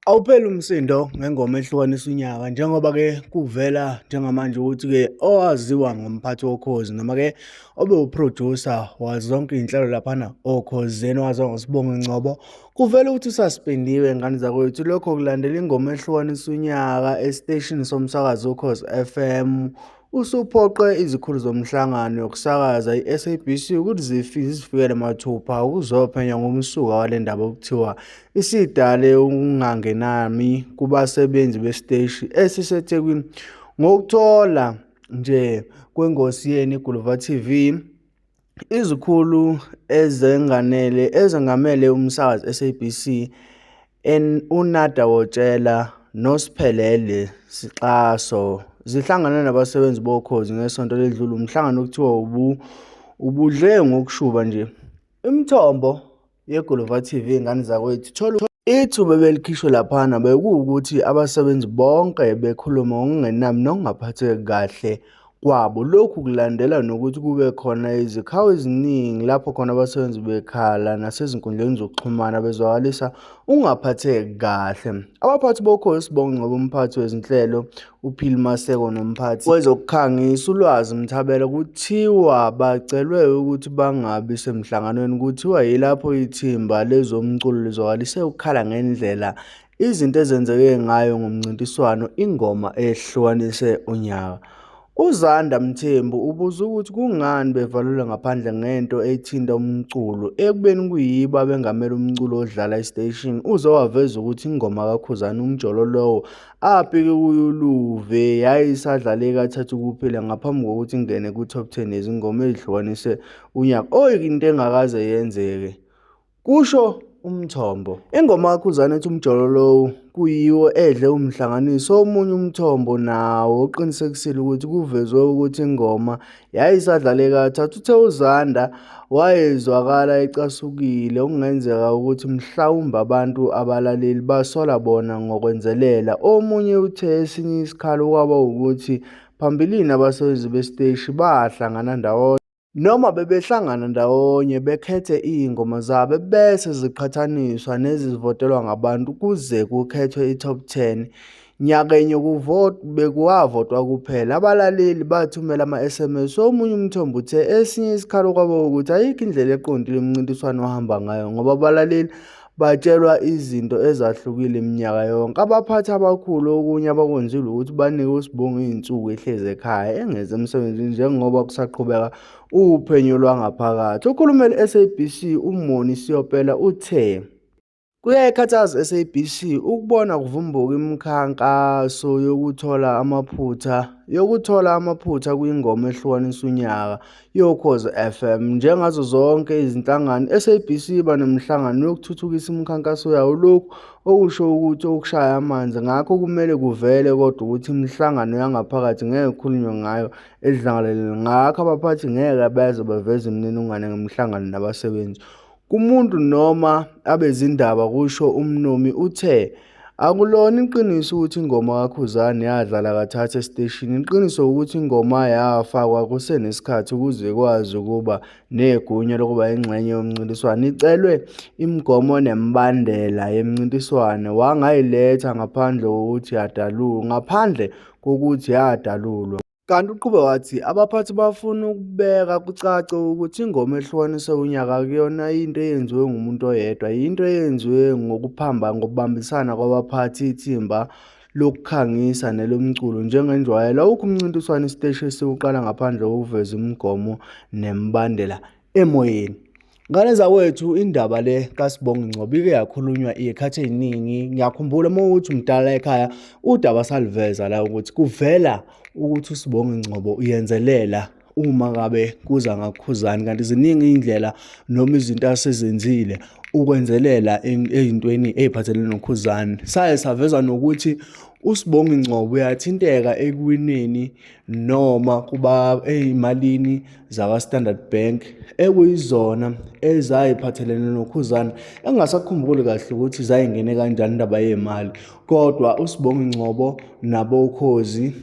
Awupheli umsindo ngengoma ehlukanisa unyaka njengoba-ke kuvela njengamanje ukuthi-ke owaziwa ngomphathi woKhozi noma-ke obewuphrojusa wazo zonke iy'nhlelo laphana oKhozini owaziwa ngoSibongi Ngcobo, kuvela ukuthi usaspendiwe ngane zakwethu. Lokho kulandela ingoma ehlukanisa unyaka esiteshini somsakazo Ukhozi F_M. Usuphoqe izikhulu zomhlangano yokusakaza i-SABC ukuthi zizifikele mathupha ukuzophenya ngomsuka wale ndaba okuthiwa isidale ukungangenami kubasebenzi besiteshi esiseThekwini. Ngokuthola nje kwengosi yenu iGuluva TV, izikhulu ezenganele ezengamele umsakazo SABC uNada Wotshela noSphelele Sixaso zihlangane nabasebenzi boKhozi ngesonto eledlule umhlangano okuthiwa ubudle ngokushuba nje. Imithombo yeGuluva TV ngane zakwethu thola ithuba ebelikhishwe laphana bekuwukuthi abasebenzi bonke bekhulume ngokungenami nokungaphatheki kahle kwabo. Lokhu kulandela nokuthi kube khona izikhawu eziningi lapho khona abasebenzi bekhala nasezinkundleni zokuxhumana bezwakalisa ukungaphatheki kahle. Abaphathi boKhozi Sibonge Ngcobo, umphathi wezinhlelo uPhil Maseko nomphathi wezokukhangisa uLwazi Mthabela kuthiwa bacelwe ukuthi bangabi semhlanganweni. Kuthiwa yilapho ithimba lezomculo lizwakalise ukukhala ngendlela izinto ezenzeke ngayo ngomncintiswano ingoma ehlukanise unyaka. UZanda Mthembu ubuze ukuthi kungani bevalelwe ngaphandle ngento ethinta umculo ekubeni kuyibo abengamele umculo odlala esiteshini. Uze waveza ukuthi ingoma kaKhuzani uMjolo lowo apike kuyo uLuve yayisadlale kathathu kuphela ngaphambi kokuthi ingene ku-top 10 yezingoma ezihlukanise unyaka, oyinto engakaze yenzeke. Kusho umthombo. Ingoma kaKhuzani ethi Umjolo Lowo kuyiwo edle umhlanganiso. Omunye umthombo nawo uqinisekisile ukuthi kuvezwe ukuthi ingoma yayisadlale kathathu. Uthe uZanda wayezwakala ecasukile okungenzeka ukuthi mhlawumbe abantu abalaleli basola bona ngokwenzelela. Omunye uthe esinye isikhalo kwaba ukuthi phambilini abasebenzi besiteshi bahlangana ndawonye Noma bebehlangana ndawonye bekhethe iy'ngoma zabo bese ziqhathaniswa nezivotelwa ngabantu kuze kukhethwe i-top 10. Nyakenye bekuwavotwa kuphela, abalaleli bathumela ama-SMS. Omunye umthombo uthe esinye isikhalo kwaba ukuthi ayikho indlela eqondile umncintiswano ohamba ngayo ngoba abalaleli batshelwa izinto ezahlukile minyaka yonke. Abaphathi abakhulu okunye abakwenzile ukuthi banike uSibongo izinsuku ehlezi ekhaya engezi emsebenzini njengoba kusaqhubeka uphenyo lwangaphakathi. Okhulumela i-SABC uMoni Siopela uthe kuyayikhathaza i-SABC ukubona kuvumbuka imikhankaso yokuthola amaphutha yokuthola amaphutha kwingoma ehlukanisa unyaka yoKhozi FM. Njengazo zonke izinhlangano, i-SABC iba nemihlangano yokuthuthukisa imikhankaso yayo. Lokhu okusho ukuthi okushaya amanzi ngakho kumele kuvele kodwa ukuthi imihlangano yangaphakathi ngeke kukhulunywe ngayo edlangalaleni ngakho abaphathi ngeke beze baveze imininingwane ngemihlangano nabasebenzi. Kumuntu noma abezindaba kusho uMnumi uthe akulona iqiniso ukuthi ingoma kaKhuzani yadlala kathathu esiteshini. Iqiniso ukuthi ingoma yafakwa kusenesikhathi ukuze ikwazi ukuba negunya lokuba ingxenye yomncintiswano. Icelwe imigomo nemibandela yemncintiswano wangayiletha ngaphandle kokuthi yadalulwa ngaphandle kokuthi yadalulwa. Kanti uqhube wathi abaphathi bafuna ukubeka kucace ukuthi ingoma ehlukanise unyaka akuyona into eyenziwe ngumuntu oyedwa, yinto eyenziwe ngokuphamba ngokubambisana kwabaphathi, ithimba lokukhangisa nelomculo. Njengenjwayelo awukho umncintiswano isiteshi esiwuqala ngaphandle kokuveza imigomo nemibandela emoyeni. Ngane zakwethu indaba le kaSibongi Ngcobo ike yakhulunywa iy'khathi ey'ningi. Ngiyakhumbula uma ukuthi umdala ekhaya udaba saluveza la ukuthi kuvela ukuthi uSibongi Ngcobo uyenzelela uma ngabe kuza ngakuKhuzani kanti ziningi iy'ndlela noma izinto asezenzile ukwenzelela ey'ntweni ey'phathelene noKhuzani. Saye saveza nokuthi uSibongi Ngcobo uyathinteka ekuwineni noma kuba ey'malini zakwa-Standard Bank ekuyizona ezayiphathelene noKhuzani engingasakhumbuli kahle ukuthi zayingene kanjani indaba yemali kodwa uSibongi Ngcobo nabokhozi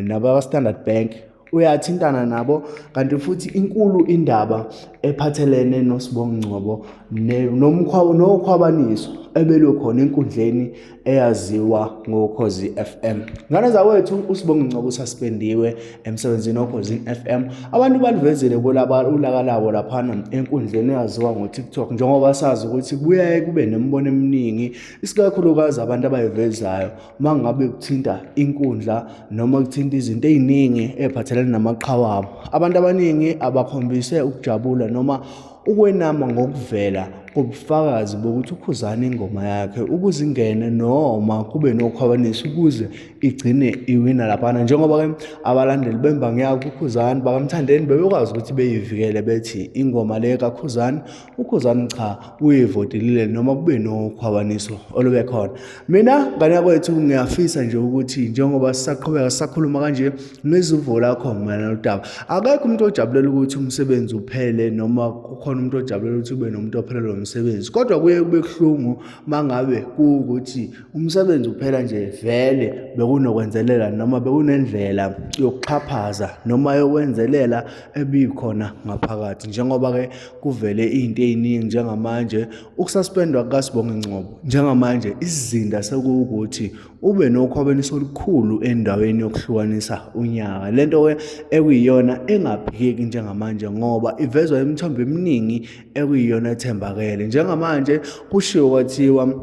nabakwa-Standard Bank uyathintana nabo kanti futhi inkulu indaba ephathelene noSibongi Ngcobo nokhwabaniso ebelukhona enkundleni eyaziwa ngoKhozi FM. Ngane zakwethu, uSibongi Ngcobo ususpendiwe emsebenzini oKhozini FM. Abantu balivezile kulaba ulaka labo laphana enkundleni eyaziwa ngoTikTok, njengoba sazi ukuthi kuyaye kube nemibono eminingi, isikakhulukazi abantu abayivezayo uma ngabe kuthinta inkundla noma kuthinta izinto ey'ningi ey'phathelene namaqhawe abo. Abantu abaningi abakhombise ukujabula noma ukwenama ngokuvela kobufakazi bokuthi uKhuzani ingoma yakhe ukuze ingene noma kube nokukhwabanisa ukuze igcine iwina laphana, njengoba-ke abalandeli bembangi yakhe uKhuzani bakaMthandeni bebekwazi ukuthi beyivikele bethi ingoma le kaKhuzani, uKhuzani cha uyivotelile noma kube nokhwabaniso olube khona. Mina ngane yakwethu ngiyafisa nje ukuthi njengoba sisaqhubeka sisakhuluma kanje ngizuvo lakho mayelana nodaba. Akekho umuntu ojabulela ukuthi umsebenzi uphele noma kukhona umuntu ojabulela ukuthi kube nomuntu ophelelwe umsebenzi, kodwa kuye kube kuhlungu mangabe kuwukuthi umsebenzi uphela nje vele bekunokwenzelela noma bekunendlela yokuxhaphaza noma yokwenzelela ebikhona ngaphakathi, njengoba-ke kuvele izinto ey'ningi njengamanje ukususpendwa kukaSibongi Ngcobo. Njengamanje isizinda sekuwukuthi ube nokhwabaniso olukhulu endaweni yokuhlukanisa unyaka. Le nto-ke ekuyiyona engaphikeki njengamanje ngoba ivezwa imithombo eminingi ekuyiyona ethembakele. Njengamanje kushiwo kwathiwa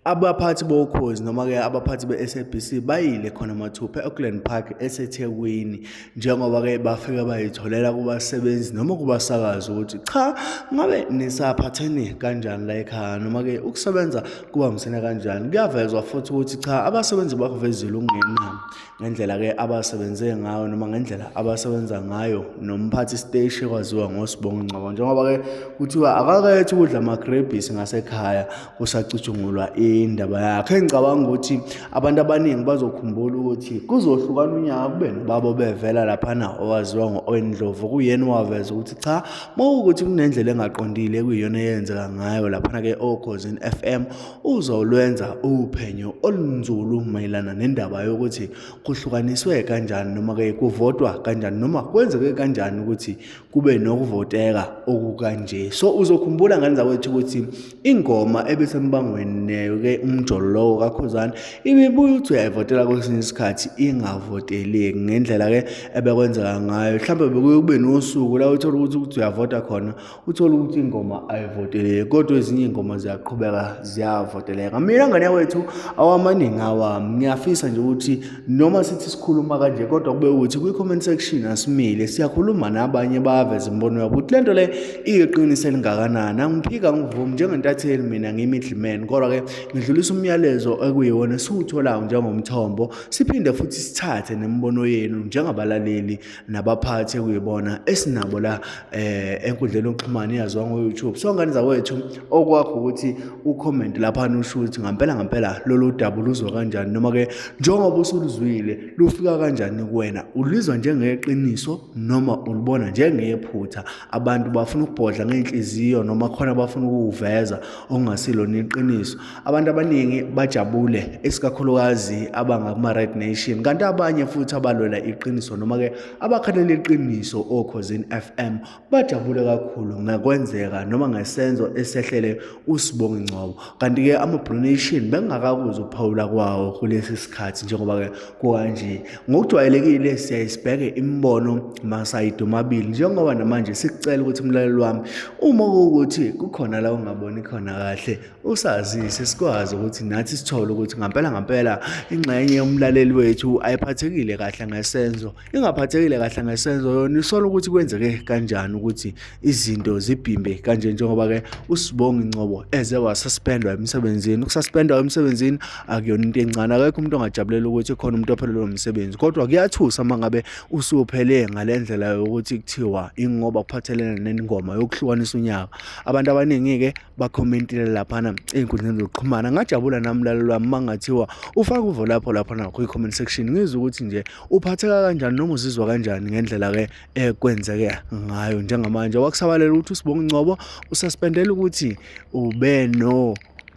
abaphathi boKhozi noma-ke abaphathi be-SABC bayile khona mathupha e-Auckland Park eseThekwini, njengoba-ke bafike bayitholela kubasebenzi noma kubasakazi ukuthi cha, ngabe nisaphathene kanjani la ekhaya noma-ke ukusebenza kubambisene kanjani. Kuyavezwa futhi ukuthi cha, abasebenzi bakuvezile ukungenami ngendlela-ke abasebenze ngayo noma ngendlela abasebenza ngayo nomphathi siteshi ekwaziwa ngoSibongi Ngcobo, njengoba-ke kuthiwa akakethe ukudla amagrebhisi ngasekhaya kusacutshungulwa indaba yakhe. Engicabanga ukuthi abantu abaningi bazokhumbula ukuthi kuzohlukana unyaka kube nobaba obevela laphana owaziwa ngo-Owen Ndlovu, kuyena owaveza ukuthi cha, mawukuthi kunendlela engaqondile ekuyiyona eyenzeka ngayo laphana-ke oKhozini FM, uzolwenza uphenyo olunzulu mayelana nendaba yokuthi kuhlukaniswe kanjani noma-ke kuvotwa kanjani noma kwenzeke kanjani ukuthi kube nokuvoteka okukanje. So uzokhumbula ngane zakwethu ukuthi ingoma ebisembangweni neyo-ke umjolo lowo kaKhuzani ibibuye uthi uyayivotela kwesinye isikhathi ingavoteleki ngendlela-ke ebekwenzeka ngayo. Mhlawumbe bekuye kube nosuku la uthole ukuthi uyavota khona, uthole ukuthi ingoma ayivoteleki, kodwa ezinye iy'ngoma ziyaqhubeka ziyavoteleka. Mina ngane yakwethu awamaningi awami, ngiyafisa nje ukuthi noma sithi sikhuluma kanje kodwa kube ukuthi kwi-comment section asimile siyakhuluma nabanye baveze imibono yabo ukuthi le nto le iyiqiniso elingakanani. Angiphika ngivumi njengentatheli, mina ngiyi-middleman, kodwa-ke ngidlulisa umyalezo ekuyiwona esiwutholayo njengomthombo, siphinde futhi sithathe nemibono yenu njengabalaleli nabaphathi ekuyibona esinabo la enkundleni yokuxhumana eyaziwa ngo-YouTube. So ngane zakwethu, okwakho ukuthi ucomment laphana usho ukuthi ngampela ngampela lolu daba uluzwa kanjani, noma-ke njengoba usuluzwile lufika kanjani kuwena, ulizwa njengeqiniso noma ulibona njengephutha. Abantu bafuna ukubhodla ngey'nhliziyo noma khona bafuna ukuwuveza okungasilona iqiniso. Abantu abaningi bajabule, isikakhulukazi abangakuma-Red Nation, kanti abanye futhi abalwela iqiniso noma-ke abakhalela iqiniso oKhozini FM bajabule kakhulu ngokwenzeka noma ngesenzo esehlele uSibongi Ngcobo. Kanti-ke ama-Blue Nation bengingakakuzwa ukuphawula kwawo kulesi sikhathi njengoba-ke kukanje. Ngokujwayelekile siyaye sibheke imibono masayidi omabili, njengoba namanje sikucela ukuthi mlaleli wami, uma kuwukuthi kukhona la ungaboni khona kahle usazise, sikwazi ukuthi nathi sithole ukuthi ngampela ngampela ingxenye yomlaleli wethu ayiphathekile kahle ngesenzo, ingaphathekile kahle ngesenzo yona isola ukuthi kwenzeke kanjani ukuthi izinto zibhimbe kanje, njengoba-ke uSibongi Ngcobo eze wasuspendwa emsebenzini. Ukususpendwa emsebenzini akuyona into encane, akekho umuntu ongajabulela ukuthi khona umuntu ophelelwe umsebenzi, kodwa kuyathusa uma ngabe usuphele ngale ndlela yokuthi kuthiwa ingoba kuphathelene nengoma yokuhlukanisa unyaka. Abantu abaningi-ke bakhomentile laphana ey'nkundleni zokuxhumana. Ngajabula nami mlaleli wami uma kungathiwa ufake uvo lapho laphana kwi-comment section, ngizwe ukuthi nje uphatheka kanjani noma uzizwa kanjani ngendlela-ke ekwenzeke ngayo njengamanje. Wakusabalela ukuthi uSibongi Ngcobo ususpendela ukuthi ube no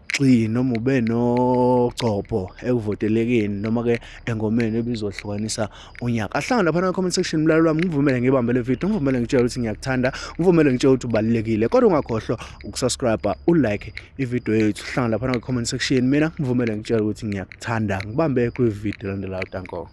gxi noma ube nogcobho ekuvotelekeni noma-ke engomeni ebizohlukanisa unyaka. Ahlangane laphana kwi-comment section mlaleli wami, ngivumele ngibambe le video, ngivumele ngitshele ukuthi ngiyakuthanda, ngivumele ngitshele ukuthi ubalulekile, kodwa ungakhohlwa ukusubscribe, ulike ividiyo yethu. Hlangana laphana kwi-comment section, mina ngivumele ngitshele ukuthi ngiyakuthanda, ngibambe kwividiyo elandelayo. Danko.